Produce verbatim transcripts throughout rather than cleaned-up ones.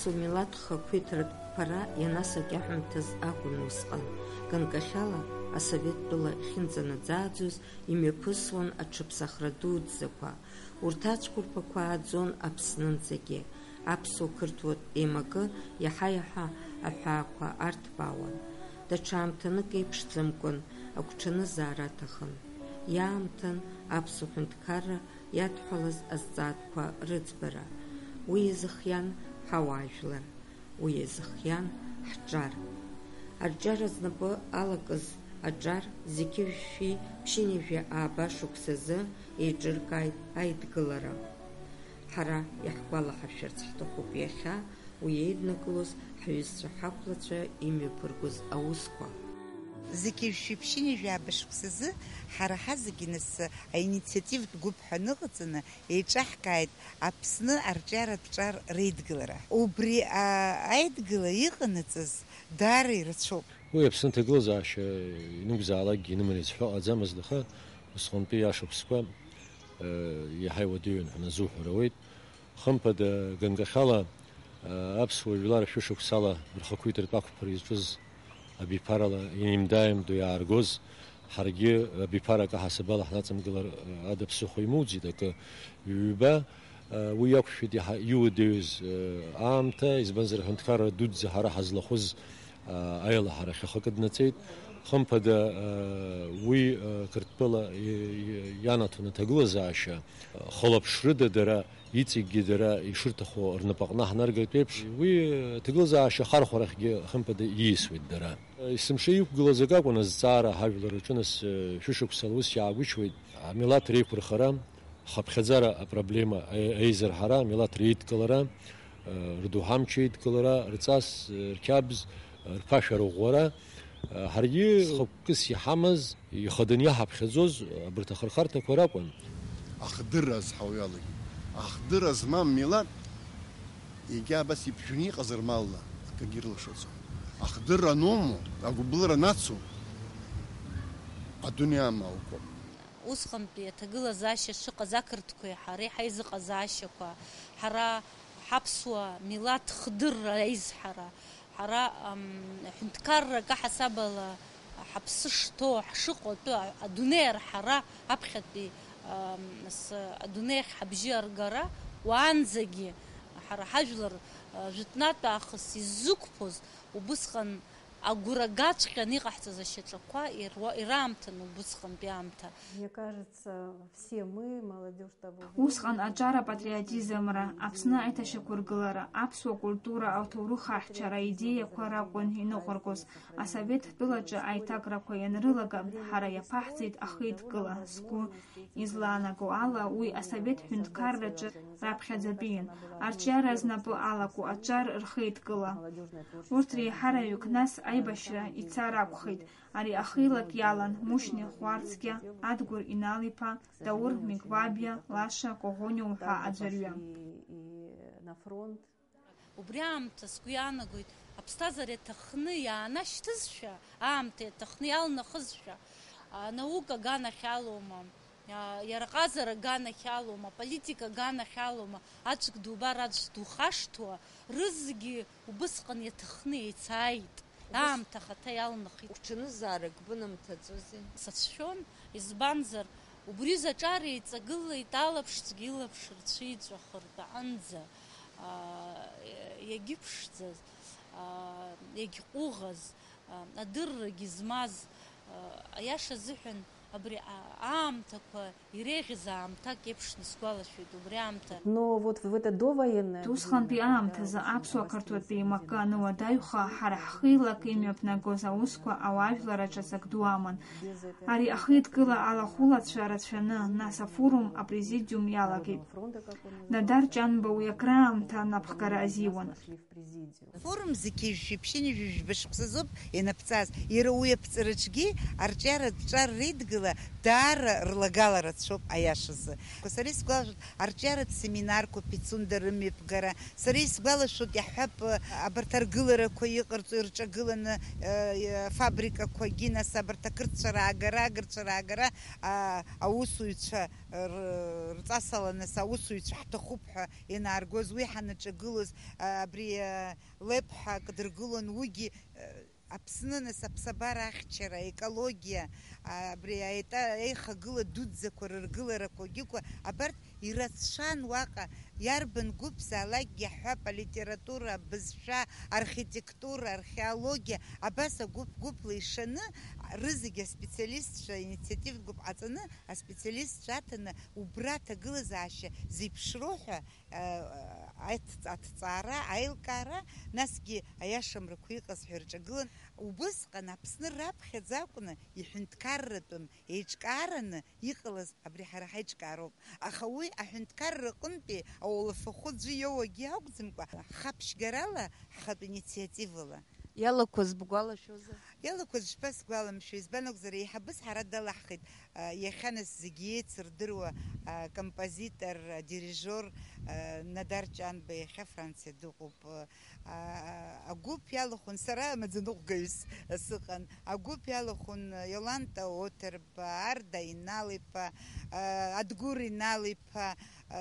Сумилаҭ хақәиҭратә ԥара ианасакьаҳәымҭаз акәын усҟан. Ганкахьала асовет тәыла ахьынӡанаӡааӡоз имҩаԥысуан аҽыԥсахра дуӡӡақәа. Урҭ ацәқәырԥақәа ааӡон Аԥснынӡагьы. Аԥсуа-қырҭуатә еимакы иаҳа-иаҳа аҳәаақәа арҭбаауан. Даҽа аамҭанык еиԥшӡамкәан агәҽанызаара аҭахын. Иаамҭан аԥсуа ҳәынҭқарра иадҳәалаз азҵаатәқәа рыӡбара. Уи иазыхиан ҳауаажәлар, уи иазыхиан ҳҿар. Арҿиара знапы алакыз аҿар зқьи жәшәи ԥшьынҩажәи ааба шықәсазы еиҿыркааит аидгылара. Ҳара иаҳгәалаҳаршәарц ҳҭахуп иахьа уи еиднакылоз ҳҩызцәа ҳақәлацәа имҩаԥыргоз аусқәа. Зқьи жәшәи ԥшьынҩажәи ааба шықәсазы ҳара ҳазегьы нас аинициативтә гәыԥ ҳәа ныҟаҵаны еиҿаҳкааит Аԥсны арҿиаратә ҿар реидгылара. Убри, а, аидгыла иҟанаҵаз даара ирацәоуп. Уи Аԥсны аҭагылазаашьа ианакәзаалакгьы инымариазшәа ыҟаӡамызт, аха усҟантәи ашықәсқәа, э, иаҳа иуадаҩын ҳәа назуҳәар ауеит. Хымԥада, ганкахьала, э, аԥсуа жәлар шәышықәсала рхақәиҭратә ақәԥара изҿыз абиԥарала инаимда-ааимдо иааргоз, ҳаргьы абиԥарак аҳасабала ҳнаҵамгылар, э, ада ԥсыхәа имоуӡеит акы. Ҩба, э, уи иақәшәеит иаҳа иуадаҩыз, э, аамҭа, избанзар, аҳәынҭқарра дуӡӡа ҳара ҳазлахәыз, э, аилаҳара ахьахакы днаҵеит. Хымԥада, э, уи, э, Қырҭтәыла и-, и-, ианаҭон аҭагылазаашьа, э, хылаԥшрыда дара, иҵегьгьы дара ишырҭаху рнапаҟны ҳнаргартә еиԥш, уи, э, аҭагылазаашьа ахархәарахьгьы, хымԥада, ииасуеит дара. Есымша иқәгылаз акы акәын азҵаара ҳажәлар рҿы, нас, э, шәышықәсала ус иаагәышьуеит, амилаҭ реиқәырхара, хыԥхьаӡара апроблема, аи-, аизырҳара, амилаҭ реидкылара, э, рдоуҳамч еидкылара, рҵас, э, рқьабз, э, рԥашәара ӷәӷәара, э, ҳаргьы зхықәкыс иҳамаз, ихаданы иҳаԥхьаӡоз абарҭ ахырхарҭақәа ракәын. Ахдырра зҳауа иалагеит. Ахдырра змам милаҭ, егьа абас иԥжәаны иҟазар малла, акгьы ирлашаӡом. Ахдырра анумоу, агәыбылра анацу, адунеи амаукуп. Усҟантәи аҭагылазаашьа шыҟаз ақырҭқәеи ҳареи ҳаизыҟазаашьақәа, ҳара ҳаԥсуа милаҭ хдырра аизҳара, ҳара, ам, ҳәынҭқаррак аҳасабала ҳаԥсы шҭоу, ҳшыҟоу атәы, а-, адунеи арҳара аԥхьатәи, ам, с-, адунеи ахь ҳабжьы аргара, уаанӡагьы ҳара ҳажәлар, а, жәытәнатә аахыс иззықәԥоз, убысҟан агәра гаҵәҟьаны иҟаҳҵаз ашьаҿақәа ируа-, ираамҭан убысҟантәи аамҭа. Мне кажется, все мы, молодёжь того времени, Усҟан аҿар, апатриотизмра, Аԥсны аиҭашьақәыргылара, аԥсуа культура, аҭоурых ахьчара аидеиақәа ракәын иныҟәыргоз. Асовет тәылаҿы аиҭакрақәа ианрылага, ҳара иаԥаҳҵеит ахеидкыла. Сгәы излаанаго ала, уи асовет ҳәынҭқарраҿы раԥхьаӡатәиин, арҿиара знапы алаку аҿар рхеидкыла. Урҭ реиҳараҩык нас аибашьра ицар акәхеит. Ари ахеилак иалан Мушьни Хәарцкьа, Адгәыр Инал-иԥа, Даур Миквабиа, Лаша Коӷониа уҳәа аӡәырҩы. Убри аамҭа сгәы иаанагоит, аԥсҭазаара иаҭахны иаанашьҭызшәа, аамҭа иаҭахны иалнахызшәа, анаука аганахь алоума, а, иара аҟазара аганахь алоума, аполитика аганахь алоума, аӡәк дубар аӡә духашҭуа, рызегьы убысҟан иаҭахны еицааит. Убыс- Аамҭа ахаҭа иалнахит. Гәҽанызаарак бынамҭаӡози? Сацәшәон, избанзар, убри заҿар еиҵагылеит алаԥшцәгьа илаԥш рцәиҵәахыртә аҟынӡа, аа, иагьыԥшӡаз, аа, иагьҟәыӷаз, аа, адыррагьы змаз, аа, аиаша азыҳәан абри а-, аамҭақәа иреиӷьыз аамҭак еиԥшны исгәалашәоит убри аамҭа. Но вот в это довоенное Усҟантәи время, аамҭазы когда аԥсуа-қырҭуатәи еимакы ануадаҩха, ҳара ҳхеилак имҩаԥнагоз аусқәа ауаажәлар аҿы ҵак ду аман. Ари ахеидкыла алахәылацәа рацәаны, нас афорум, апрезидиум иалагеит. Дадар Ҷанба уи акраамҭа анапхгара азиуан. Форум зқьи жәшәи ԥшьынҩажәи жәба шықәсазоуп ианаԥҵаз. Иара уи аԥҵараҿгьы арҿиаратә ҿар реидгыла даара рлагала рацәоуп, аиашазы. Сара исгәалашәоит арҿиаратә семинарқәа, Пицунда рымҩаԥгара. Сара исгәалашәоит, иаҳҳәап, абарҭ аргыларақәа иҟарҵо ирҿагыланы, э, фабрикақәагьы, нас абарҭ ақырҭцәа раагара, агырцәа раагара, а, аусуҩцәа р-, рҵасала, нас аусуҩцәа ҳҭахуп ҳәа ианааргоз, уи ҳанаҿагылоз, а, абри, а, леԥҳа акы дыргылон, уигьы, а, Аԥсны, нас, аԥсабара ахьчара, аекологиа, а, абри аета-, аихагыла дуӡӡақәа рыргыларақәагьы, абарҭ ирацәан уаҟа, иарбан гәыԥзаалакгьы, ҳҳәап, алитература, абызшәа, архитектура, археологиа, абас агәыԥ-гәыԥла ишаны, рызегьы аспециалистцәа инициативтә гәыԥ ҟаҵаны, аспециалистцәа аҭаны, убра аҭагылазаашьа зеиԥшроу ҳәа, э, аҭҵ-, аҭҵаара, аилкаара, насгьы аиашамрақәа иҟаз ҳәа ирҿагылан. Убысҟан Аԥсны раԥхьаӡа акәны иҳәынҭқарратәым еиҿкаараны иҟалаз абри ҳара ҳаиҿкаароуп. Аха уи аҳәынҭқарра аҟынтәи аулафахәы аӡәы иоуагьы акәӡамкәа, ҳхаԥшьгарала, ҳхатә инициативала. Иалақәаз бгәалашәозар? Иалақәаз шԥасгәаламшәои, избан акәзар, еиҳабыс ҳара далаҳхит, а, иахьа нас зегьы еицырдыруа, а, композитор, а, дирижиор, а, Надар Ҷанба, иахьа Франциа дыҟоуп, а, агәыԥ иалахәын, сара амаӡаныҟәгаҩыс сыҟан, агәыԥ иалахәын Иоланта Оҭырба, Арда Инал-иԥа, а, Адгәыр Инал-иԥа, а,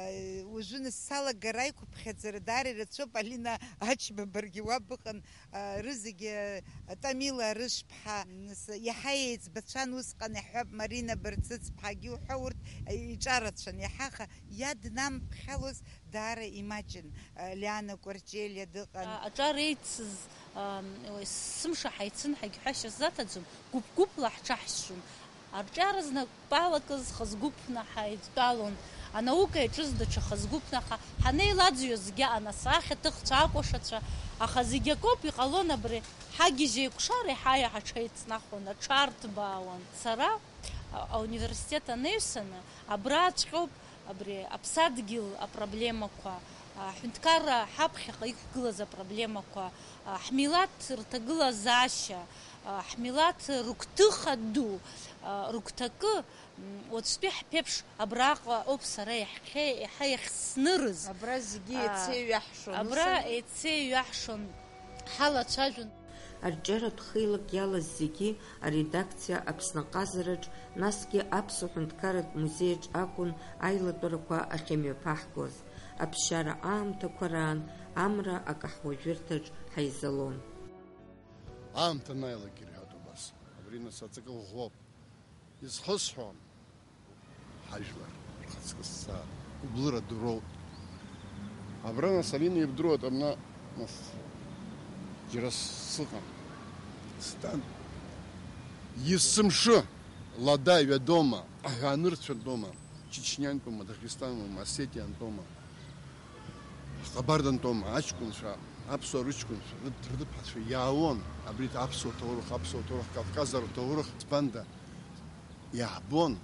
уажәы нас салагар аиқәыԥхьаӡара даара ирацәоуп, Алина Ачба, баргьы уа быҟан, а, рызегьы, а, Тамила Арышԥҳа, нас иаҳа еиҵбацәан усҟан, иаҳҳәап, Марина Барцыцԥҳагьы уҳәа, урҭ, а, иҿарацәан иаҳа, аха иаднамԥхьалоз даара имаҷын, а, Лиана Кәарҷелиа дыҟан. А, аҿар еицыз, а, уи сымшаҳа ицын ҳәагьы ҳәашьа сзаҭаӡом, гәыԥ-гәыԥла ҳҽаҳшьшьон. Арҿиара знапы алакыз хазгәыԥны ҳаидтәалон. Анаука иаҿыз даҽа хазгәыԥны, аха ҳанеилаӡҩоз зегьы аҟан асахьаҭыхцәа, акәашацәа, аха зегь акоуп, иҟалон абри. Ҳагьежь еикәшар еиҳа-еиҳа ҳҽеиҵнахуан, аҽарҭбаауан. Сара, а, ауниверситет анаҩсаны, абраҵәҟьоуп абри аԥсадгьыл апроблемақәа, аҳәынҭқарра ҳаԥхьаҟа иқәгылаз апроблемақәа, а, ҳмилаҭ рҭагылазаашьа, а, ҳмилаҭ рыгәҭыха ду, а, рыгәҭакы, м, уаҵәтәи ҳԥеиԥш абраҟа ауп сара иаҳхье-, иаҳа иахьснырыз. Абра зегьы, а, еицеиҩаҳшон, абра ус ами? Еицеиҩаҳшон, ҳалацәажәон. Арҿиаратә хеилак иалаз зегьы аредакциа Аԥсны аҟазараҿ, насгьы Аԥсуа ҳәынҭқарратә музеиаҿ акәын аилатәарақәа ахьымҩаԥаҳгоз. Аԥсшьара аамҭақәа раан Амра акаҳуажәырҭаҿ ҳаизалон. Аамҭа анааилак ирҳәоит убас. Абри нас аҵакы ӷәӷәоуп. Изхысҳәаам. Ҳажәлар рхаҵкы сцаа, ублыра дуроуп. Абра нас Алина ибдыруеит, абна нас џьара сыҟан. Стәан. Есымшы лада ҩадоума, аҳәаанырцәынтәоума, чечниантәума, дагестанума, осетиантәума, ҟабардантәума, аҷкәынцәа, аԥсуаа рыҷкәынцәа, рыд-, рыдыԥҳацәа иаауан, абри аԥсуа ҭоурых, аԥсуа ҭоурых, Кавказар ҭоурых, ӡбанда. Иаҳбон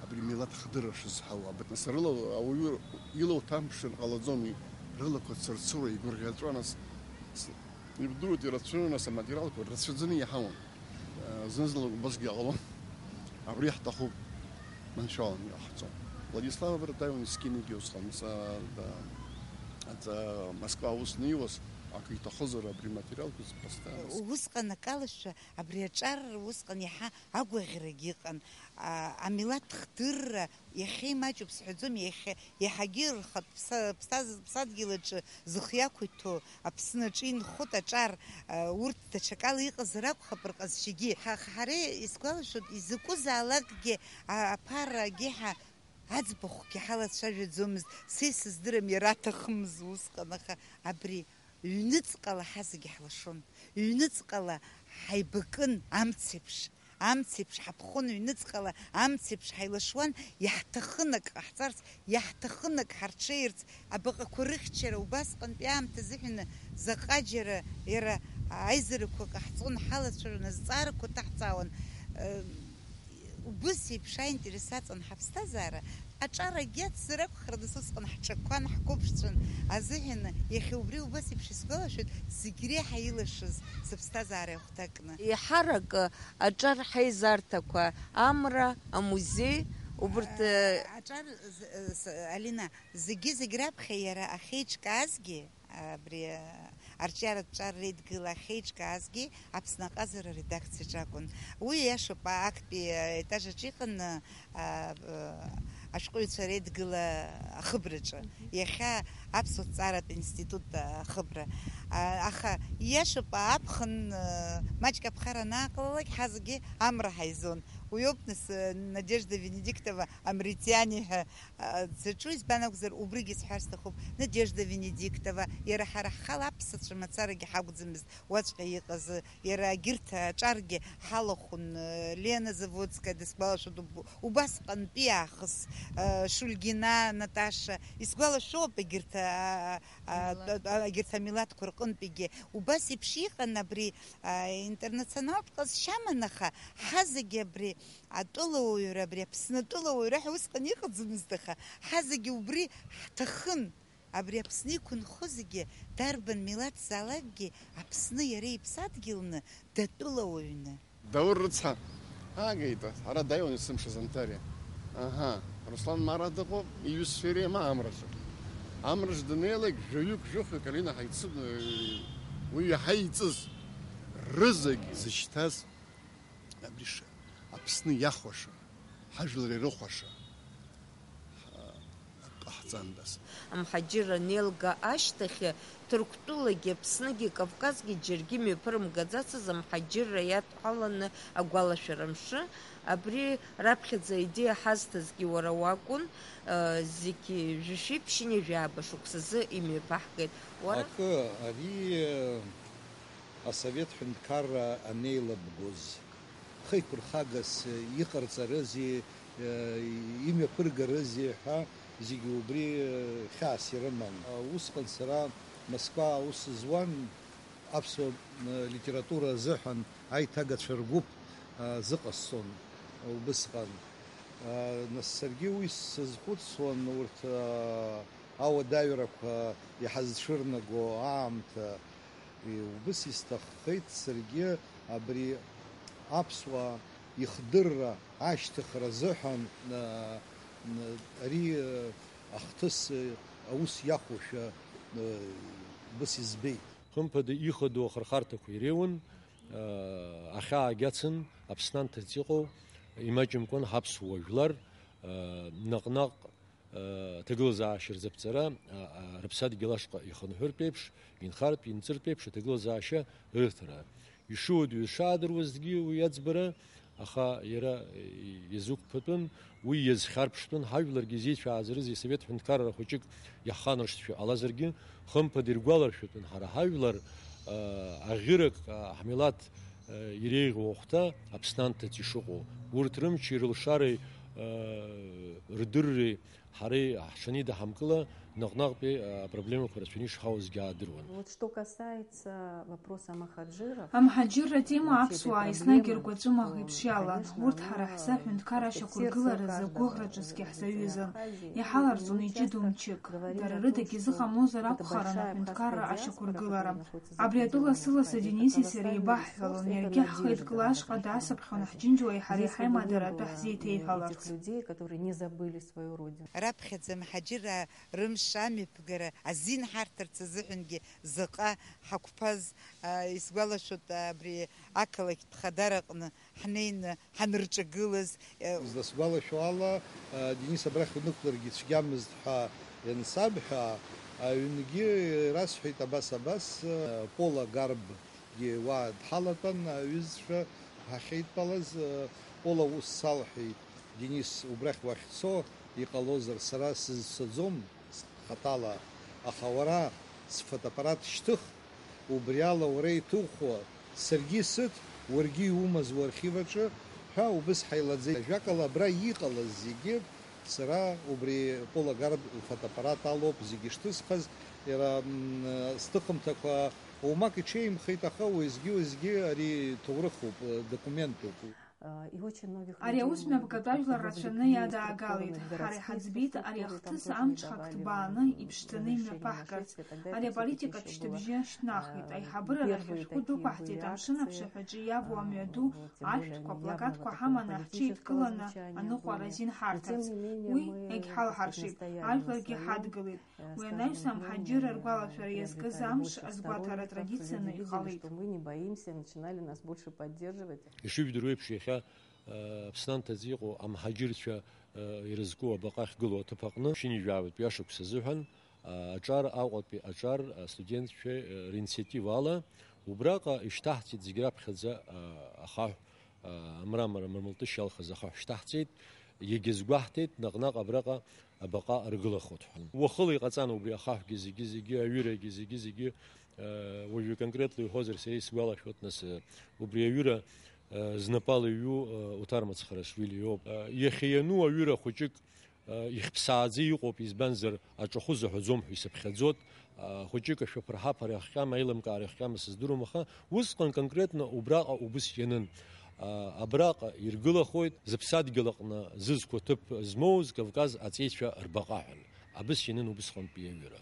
абри милаҭ хдырра шызҳауа. Абырҭ нас рыла ауаҩы илоуҭамԥшыр ҟалаӡом, и-, рылақәа цырцыруа, игәырӷьаҵәа, нас, с-, ибдыруеит, ирацәаны, нас, аматериалқәа рацәаӡаны иаҳауан. Э, зны-зынла убасгьы иҟалон. Абри ҳҭахуп, маншәалан иҟаҳҵом. Владислав абра дааиуан, искинагьы усҟан, са, да, аҵа, Москва аус неиуаз, акы иҭахозар абри аматериалқәа зыԥсҭаз. Усҟан акалашәа, абри аҿар усҟан иаҳа агәаӷьрагьы ыҟан, а, амилаҭ хдырра иахьа имаҷуп сҳәаӡом, иахьа, иаҳагьы рхатә ԥса-, ԥсаз-, ԥсадгьыл аҿы зхы иақәиҭу, Аԥсны аҿы инхоит аҿар, а, урҭ даҽакала иҟазар акәхап рҟазшьагьы. Ҳа-, ҳара исгәалашәоит, изакәызаалакгьы, а, аԥарагьы ҳа-, аӡбахәгьы ҳалацәажәаӡомызт, са исыздырам, иара аҭахымыз усҟан, аха абри ҩныҵҟала ҳазегьы ҳлашон, ҩныҵҟала ҳаибакын амцеиԥш. Амцеиԥш ҳаԥхон, ҩныҵҟала амцеиԥш ҳаилашуан, иаҳҭахын ак ҟаҳҵарц, иаҳҭахын ак ҳарҽеирц, абаҟақәа рыхьчара убасҟантәи аамҭа азыҳәаны заҟаџьара иара аизарақәа ҟаҳҵон, ҳалацәажәон, азҵаарақәа ҭаҳҵаауан. Э, Убыс еиԥш аинтерес аҵан ҳаԥсҭазаара, аҿарагьы ацзар акәхарын, нас усҟан ҳҿақәан, ҳқәыԥшцәан азыҳәан, иахьа убри убас еиԥш исгәалашәоит, зегь реиҳа илашаз сыԥсҭазаара иахәҭакны. Еиҳарак аҿар ҳаизарҭақәа, Амра, амузеи, убырҭ, э, Аҿар, з-, з-, Алина, зегьы-зегь раԥхьа иара ахьеиҿкаазгьы, абри, а, арҿиаратә ҿар реидгыла ахьеиҿкаазгьы Аԥсны аҟазара аредакциаҿ акәын. Уи, иашоуп, актәи аетаж аҿы иҟан, а, а, ашәҟәыҩҩцәа реидгыла ахыбраҿы. Мгм. Иахьа Аԥсуа ҭҵааратә институт ахыбра. А, аха, иашоуп, аԥхын, а, маҷк аԥхара анааҟалалак, ҳазегьы Амра ҳаизон. Уиоуп, нас, а, Надежда Венедиктова Амритиани ҳәа дзаҿу, избан акәзар, убригьы сҳәар сҭахуп, Надежда Венедиктова, иара ҳара ҳхала аԥсацәа мацарагьы ҳакәӡамызт уаҵәҟьа иҟаз, иара егьырҭ аҿаргьы ҳалахәын, Лена Заводская, дысгәалашәоит, уб-, убасҟантәи аахыс, Шульгина Наташа, исгәалашәоуп егьырҭ, а, а, Милаҭ. А, егьырҭ амилаҭқәа рҟынтәигьы. Убас еиԥш иҟан абри, а, интернационалтә ҟазшьаман, аха ҳазегьы абри атәылауаҩра, абри Аԥсны атәылауаҩра ҳәа усҟан иҟаӡамызт, аха ҳазегьы убри ҳҭахын. Абри Аԥсны иқәынхо зегьы, дарбан милаҭзаалакгьы, Аԥсны иара иԥсадгьылны датәылауаҩны. Даур рыцҳа, аагеит, ара дааиуан есымша Занҭариа. Аҳа, Руслан Мара дыҟоуп, иҩызцәа иреиуоуп Амраҿы. Амраҿы даннеилак, жәаҩык, жәохәҩык Алина ҳаицын, уи иаҳа иҵыз, рызегь зышьҭаз. Абри ш-, Аԥсны иахәаша, ҳажәлар ирыхәаша, ҳа-, ҟаҳҵандаз. Амҳаџьырра анеилга ашьҭахь, Ҭырқәтәылагьы, Аԥсныгьы, Кавказгьы џьаргьы мҩаԥырымгаӡацыз амҳаџьырра иадҳәаланы агәалашәара мшы, абри раԥхьаӡа аидеиа ҳазҭазгьы уара уакәын, э, зегь жәшәи ԥшьынҩажәи ааба шықәсазы имҩаԥаҳгеит. Уара? Акы, ари, э, Асовет ҳәынҭқарра анеилабгоз, хеиқәырхагас иҟарҵарызи, имҩаԥыргарызи ҳәа зегьы убри хьаас ирыман. Усҟан сара Москва аус зуан, аԥсуа литература азыҳәан аиҭагацәа ргәыԥ зыҟасҵон убысҟан. Нас саргьы уи сазхәыцуан, урҭ ауадаҩрақәа иҳазцәырнаго аамҭа. Убыс исҭаххеит саргьы абри аԥсуаа ихдырра ашьҭыхра азыҳәан, а, н-, ари, а, ахҭыс, а, аус иахәошәа, а, убыс избеит. Хымԥада, ихадоу ахырхарҭақәа иреиуан, а, ахьаагьы ацын, Аԥсны анҭыҵ иҟоу, имаҷымкәан ҳаԥсуа жәлар, а, наҟ-наҟ Аҭагылазаашьа рзаԥҵара, а, а, рыԥсадгьыл ашҟа ихынҳәыртә еиԥш, инхартә, инҵыртә еиԥш аҭагылазаашьа рырҭара. Ишыуадаҩыз шаадыруазгьы уи аӡбара, аха иара, и-, иазықәԥатәын, уи иазхьарԥштәын, ҳажәларгьы изеицәаазарыз асовет ҳәынҭқарра хәыҷык иаҳханаршҭшәа ҟалазаргьы, хымԥада иргәаларшәатәын ҳара ҳажәлар, а, аӷьырак, а, ҳмилаҭ, а, иреиӷьу ахәҭа Аԥсны анҭыҵ ишыҟоу. Урҭ рымчи рылшареи, а, рдырреи Ҳара ҳҽанидаҳамкыла, наҟ-наҟтәи апроблемақәа рацәаны ишҳауазгьы аадыруан. Вот что касается вопроса махаджиров, Амҳаџьырра атема аԥсуаа еснагь ргәаҵәымӷ еиԥш иалан. Урҭ ҳара ҳзы аҳәынҭқар ашьақәыргыларазы гәыӷра ҿыцгьы ҳзаҩызан. Иҳаларҵон иҷыдоу мчык. Дара рыдагь изыҟамлозар акәхарын аҳәынҭқарра ашьақәыргылара. Абри атәы лассы-лассы Денис-и сареи еибаҳҳәалон, иаргьы ҳхеидкыла ашҟа даасыԥхьон, ҳџьынџьуаи ҳареи ҳаимадара атәы ҳзеиҭеиҳәаларц. Раԥхьаӡа амҳаџьыраа рымш амҩаԥгара азин ҳарҭарц азыҳәангьы заҟа ҳақәԥаз, а, исгәалашәоит, абри ақалақьтә хадара аҟны ҳнеины ҳанырҿагылаз, э, Изласгәалашәо ала, а, Денис абрахь унықәларгьы цәгьамызт ҳәа иансабҳәа, аҩнгьы расҳәеит абас-абас, а, Пола Гарбгьы уа дҳалатәан, аҩызцәа ҳахьеидтәалаз, а, Пола ус салҳәеит, Денис, убрахь уахьцо иҟалозар, сара сызцаӡом, Хаҭала, аха уара сфотоаппарат шьҭых, убри ала уара иҭухуа, саргьы исыҭ, уаргьы иумаз уархив аҿы ҳәа убыс ҳаилаӡеит. Ажәакала, абра иҟалаз зегьы сара убри Пола Гарб лфотоаппарат алоуп зегьы шҭысхыз, иара, м, сҭыхымҭақәа оумак иҽеимхеит, аха уеизгьы-уеизгьы ари ҭоурыхуп, документуп. Ари аус мҩаԥгатә ажәлар рацәаны иадаагалеит. Ҳара иҳаӡбеит ари ахҭыс амҽхак ҭбааны иԥшӡаны имҩаԥаҳгарц, ари аполитикатә шьҭыбжьы шьҭнахит. Аиҳабыра рахь ашәҟәы дәықәаҳҵеит амшын аԥшаҳәаҿы иавоу амҩаду, ашәҭқәа, аплакатқәа ҳаманы ҳҽеидкыланы аныҟәара азин ҳарҭарц. Уи егьҳалҳаршеит, ажәларгьы ҳадгылеит. Уи анаҩс амҳаџьырра ргәалашәара иазкыз амш азгәаҭара традицианы иҟалеит. Ишыжәдыруеиԥш, иахьа, э, Аԥсны анҭыҵ иҟоу амҳаџьырцәа, э, ирызку абаҟа ахьгылоу аҭыԥ аҟны ԥшьынҩажәаатәи ашықәс азыҳәан, э, аҿар, Аҟәатәи аҿар, э, астудентцәа, э, ринициатива ала убраҟа ишьҭаҳҵеит зегь раԥхьаӡа, э, ахаҳә, э, амрамор, амырмылтышь иалхыз ахаҳә шьҭаҳҵеит, иагьазгәаҳҭеит, наҟ-наҟ абраҟа абаҟа аргылахоит ҳәа. Уахыла иҟаҵан убри ахаҳәгьы зегьы-зегьы, аҩырагьы зегьы-зегьы, э, уажәы конкретла иуҳәозар, сара исгәалашәоит, нас, э, убри аҩыра, э, знапала иҩу, э, Уҭар Мацхарашвили иоуп. Э, иахьа иану аҩыра хәыҷык, э, ихьԥсааӡа иҟоуп, избанзар, аҿахәы заҳәаӡом ҳәа исыԥхьаӡоит. Э, хәыҷык ашәаԥырҳаԥара ахҟьама, аилымкаара ахҟьама сыздыруам, аха усҟан конкретно убраҟа убыс ианын. Э, абраҟа иргылахоит зыԥсадгьыл аҟны зызқәа ҭыԥ змоуз Кавказ аҵеицәа рбаҟа ҳәа. Абыс ианын убысҟантәи аҩыра.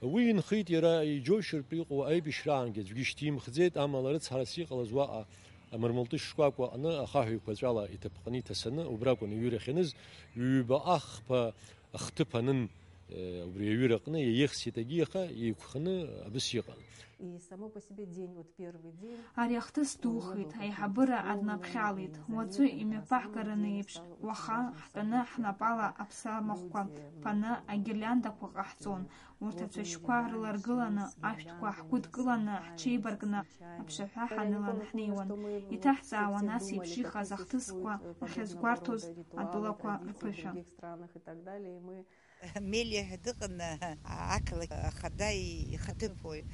Уи инхеит иара иџьоушьартә иҟоу аибашьраангьы аӡәгьы ишьҭимхӡеит, амала рыцҳарас иҟалаз уаҟа амырмылтышь шкәакәа аҟны ахаҳә еиқәаҵәала иҭаԥҟаны иҭасаны, убракәын иҩыра ахьаныз, ҩба ахԥа ахҭыԥ анын, э, убри аҩыра аҟны иаиехсит, егьи иаха еиқәханы абыс иҟан. И само по себе день, вот первый день. Ари ахҭыс духеит, аиҳабыра аднаԥхьалеит. Уаҵәы имҩаԥаҳгараны еиԥш, уаха ҳтәаны ҳнапала аԥсамахәқәа ԥаны агирлиандақәа ҟаҳҵон. Урҭ ацәашьқәа рыларгыланы, ашәҭқәа ҳгәыдкыланы, ҳҽеибаркны аԥшаҳәа ҳанылан ҳнеиуан. Иҭаҳҵаауан ас еиԥш иҟаз ахҭысқәа ахьазгәарҭоз атәылақәа рԥышәа. Мелиа ҳәа дыҟан, ақалақь ахада ихаҭыԥуаҩ.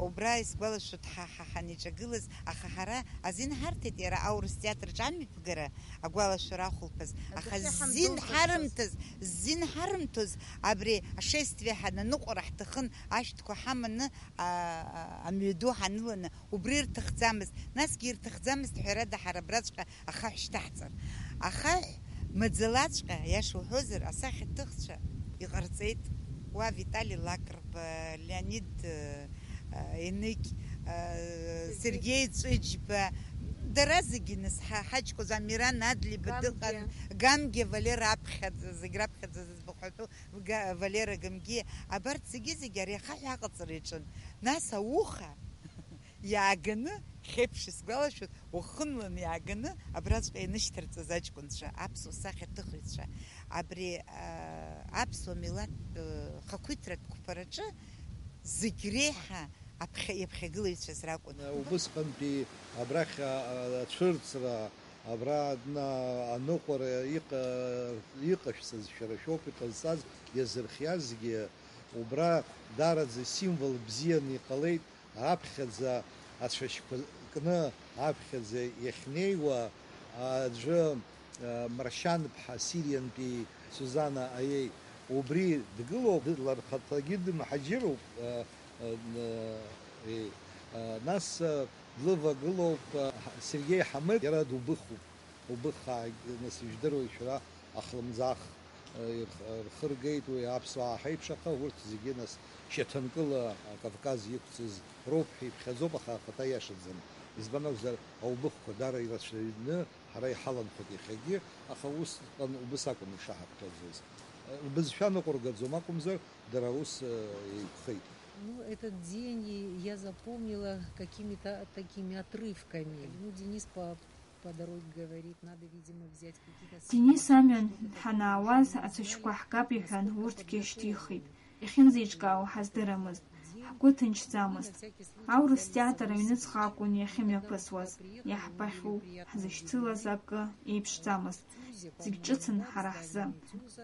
Убра исгәалашәоит ҳа, ҳа ҳаниҿагылаз, аха ҳара азин ҳарҭеит иара аурыс театрҿы амҩаԥгара агәалашәара ахәылԥаз. Аха адәахьы зин ҳамдәылҵыцыз. Ҳарымҭаз, зин ҳарымҭоз абри ашествие ҳананыҟәара ҳҭахын, ашәҭқәа ҳаманы, а, а, амҩаду ҳаныланы, убри ирҭахӡамызт. Насгьы ирҭахӡамызт, ҳәарада, ҳара абраҵәҟьа ахаҳә шьҭаҳҵар. Ахаҳә маӡалаҵәҟьа, иаша уҳәозар, асахьаҭыхцәа иҟарҵеит. Уа Витали Лакрба, Леонид, э, э, Еныкь, э, Сергеи Ҵәыџьба, дара зегьы, нас, ҳа-, ҳаҷкәынцәа, Амиран Адлиба Гамгьы. Дыҟан, Гамгьы, Валера аԥхьаӡа, зегь раԥхьаӡа зыӡбахә ҳәатәу Га-, Валера Гамгиа, абарҭ зегьы-зегьы ари ахаҳә аҟаҵара иаҿын. Нас ауха иааганы, хьеиԥш исгәалашәоит, уахынланы иааганы, абраҵәҟьа ианышьҭарҵаз аҷкәынцәа, аԥсуа сахьаҭыхыҩцәа, абри, а, аԥсуа милаҭтә, э, хақәиҭратә қәԥараҿы зегь реиҳа аԥхьа-, иаԥхьагылаҩцәаз ракәын. Убысҟантәи абрахь, а, а, ацәырҵра, абра адна аныҟәара иҟа-, иҟашәҵаз шәара шәоуп иҟазҵаз, иазырхиазгьы, убра даараӡа символ бзианы иҟалеит, аԥхьаӡа ацәашьқәа кны, аԥхьаӡа иахьнеиуа аӡәы, а, Маршьанԥҳа, Сириантәи Сузана Аиеи, убри дгылоуп, д-, лархаҭагьы дымҳаџьыроуп, а, а, н-, е, а, нас, а, длывагылоуп, а, Сергеи Ҳамыт, иара дубыхуп. Убыхаагь, нас, ижәдыруеи шәара, ахлымӡаах, э, ирх-, рхыргеит уи аԥсуаа ҳаиԥш, аха урҭ зегьы, нас, шьаҭанкыла Кавказ иқәҵыз роуп ҳәа иԥхьаӡоуп, аха ахаҭа иашаӡам. Избан акәзар, аубыхқәа даара ирацәаҩны ҳара иҳаланхоит иахьагьы, аха усҟан убыс акәын ишаҳаԥхьаӡоз. Э, рбызшәа ныҟәыргаӡом акәымзар, дара ус, э, еиқәхеит. Ну, этот день и я запомнила какими-то такими отрывками. Ну, Денис по По дороге говорит, надо, видимо, взять какие-то... Денис амҩан ҳанаауаз ацәашьқәа ҳгап иҳәан, урҭгьы шьҭихит. Иахьынӡеиҿкаау ҳаздырамызт. Ҳгәы ҭынчӡамызт. Аурыс театр аҩныҵҟа акәын иахьымҩаԥысуаз. Иаҳбахьоу, ҳзышьцылаз акы еиԥшӡамызт. Зегь ҿыцын ҳара ҳзы.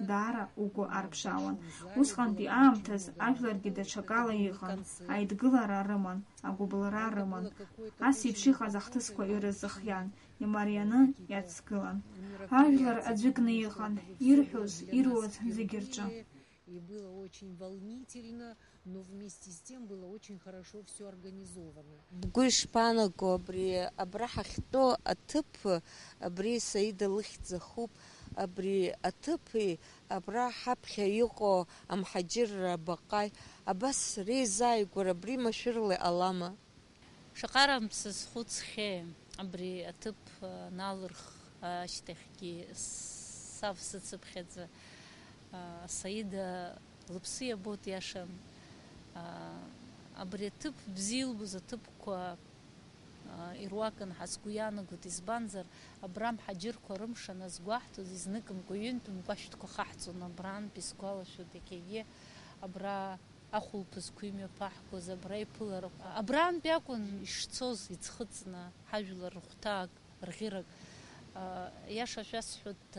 Даара угәы арԥшаауан. Усҟантәи аамҭаз ажәларгьы даҽакала иҟан, аидгылара рыман, агәыбылра рыман. Ас еиԥш иҟаз ахҭысқәа ирызыхиан, имарианы иацгылан. Ажәлар аӡәыкны иҟан, ирҳәоз, ируаз зегь рҿы. И было очень волнительно, но вместе с тем было очень хорошо все организовано. Бгәы ишԥаанаго абри абра ҳахьтәоу аҭыԥ, абри Саида лыхьӡ ахуп, абри аҭыԥи абра ҳаԥхьа иҟоу амҳаџьырра абаҟаи, абас реизааигәара абри машәырла иҟалама? Шаҟа раамҭа сазхәыцхьеи абри аҭыԥ аналырх ашьҭахьгьы савсыцыԥхьаӡа, Саида лыԥсы иабоит иашан. Абри аҭыԥ бзиа илбоз аҭыԥқәа ируакын ҳәа сгәы иаанагоит, избанзар, абра амҳаџьырқәа рымш аназгәаҳҭоз, изныкымкәа ҩынтә мкәашәҭқәа хаҳҵон абрантәи, сгәалашәоит, иахьагьы абра ахәылԥазқәа имҩаԥаҳгоз, абра иԥыларақәа. Абрантәи акәын ишцоз, иӡхыҵны, ҳажәлар рыхәҭак, рӷьырак. Иаша шәасҳәоит,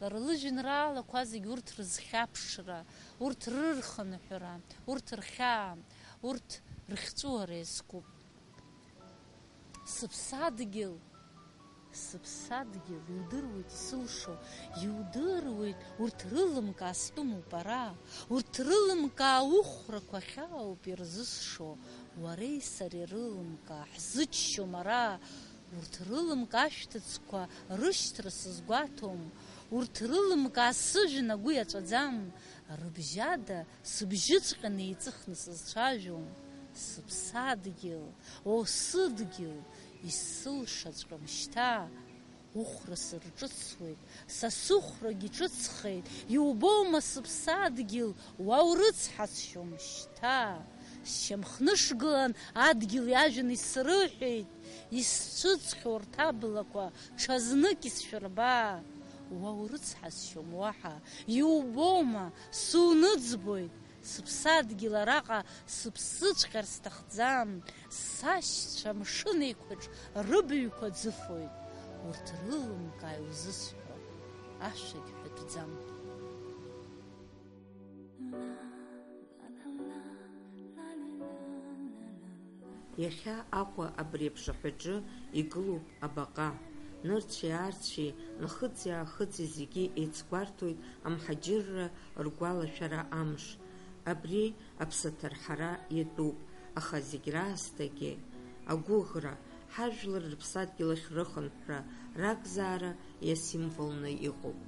лара лыжәеинраалақәа зегь урҭ рызхьаԥшра, урҭ рырхынҳәра, урҭ рхьаа, урҭ рхьҵәыуара иазкуп. Сыԥсадгьыл, сыԥсадгьыл, иудыруеит исылшо, иудыруеит урҭ рылымкаа стәымуп ара, урҭ рылымкаа ухәрақәа хьаауп ирзысшо, уареи сареи рылымкаа ҳзыччом ара, урҭ рылымкаа ашәҭыцқәа рышьҭра сызгәаҭом, урҭ рылымкаа сыжәҩан агәы иаҵәаӡам, рыбжьада сыбжьыҵәҟьа неиҵыхны сызцәажәом, сыԥсадгьыл, О, сыдгьыл, исылшаҵәҟьом шьҭа, ухәра сырҿыцуеит, са сыхәрагь иҿыцхеит, иубома сыԥсадгьыл, уа урыцҳасшьом шьҭа. Сшьамхнышгылан адгьыл иажәын исрыҳәеит, исцәыӡхьоу рҭаблақәа ҽазнык исшәырба. Уа урыцҳасшьом уаҳа, иубома, суныӡбоит, Сыԥсадгьыл араҟа сыԥсыҵәҟьар сҭахӡам, сашьцәа амшын еиқәаҿ рыбаҩқәа ӡыфоит, урҭ рылымкаа иузысҳәо ашәагь ҳәатәӡам. Иахьа Аҟәа абри аԥшаҳәаҿы игылоуп абаҟа. Нырцәи-аарцәи, нхыҵи-аахыҵи зегьы еицгәарҭоит амҳаџьырра ргәалашәара амш. Абри аԥсаҭа рҳара иатәуп, аха зегь раасҭагьы агәыӷра, ҳажәлар рыԥсадгьыл ахь рыхынҳәра, ракзаара иасимволны иҟоуп.